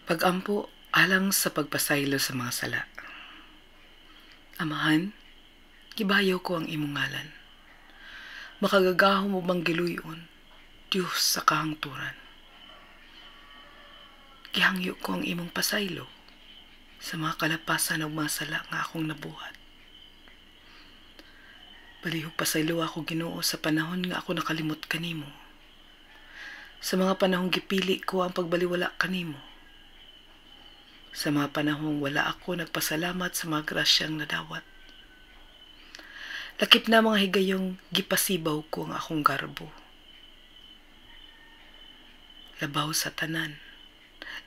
Pag-ampo alang sa pagpasaylo sa mga sala. Amahan, gibayaw ko ang imong ngalan. Makagagahom ug manggiluyon, Dios sa kahangturan. Gihangyo ko ang imong pasaylo sa mga kalapasan ug mga sala nga akong nabuhat. Palihog pasaylo ako, Ginoo, sa panahon nga ako nakalimot kanimo. Sa mga panahong gipili ko ang pagbaliwala kanimo. Sa mga panahong wala ako nagpasalamat sa mga grasyang nadawat. Lakip na mga higayong gipasibaw ko ang akong garbo. Labaw sa tanan,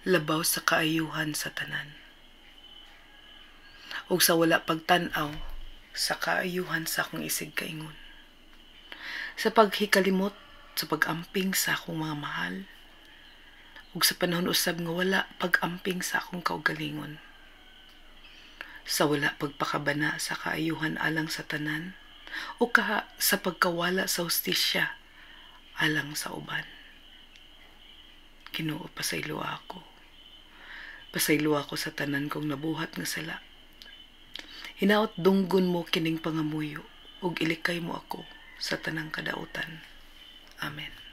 labaw sa kaayuhan sa tanan. Ug sa wala pagtan-aw sa kaayuhan sa akong isig kaingon. Sa paghikalimot sa pag-amping sa akong mga mahal, ug sa panahon usab nga wala pag-amping sa akong kaugalingon. Sa wala pagpakabana sa kaayuhan alang sa tanan, o kaha sa pagkawala sa hustisya alang sa uban. Ginoo, pasayloa ako. Pasayloa ako sa tanan kong nabuhat nga sala. Hinaot dunggon mo kining pangamuyo ug ilikay mo ako sa tanang kadautan. Amen.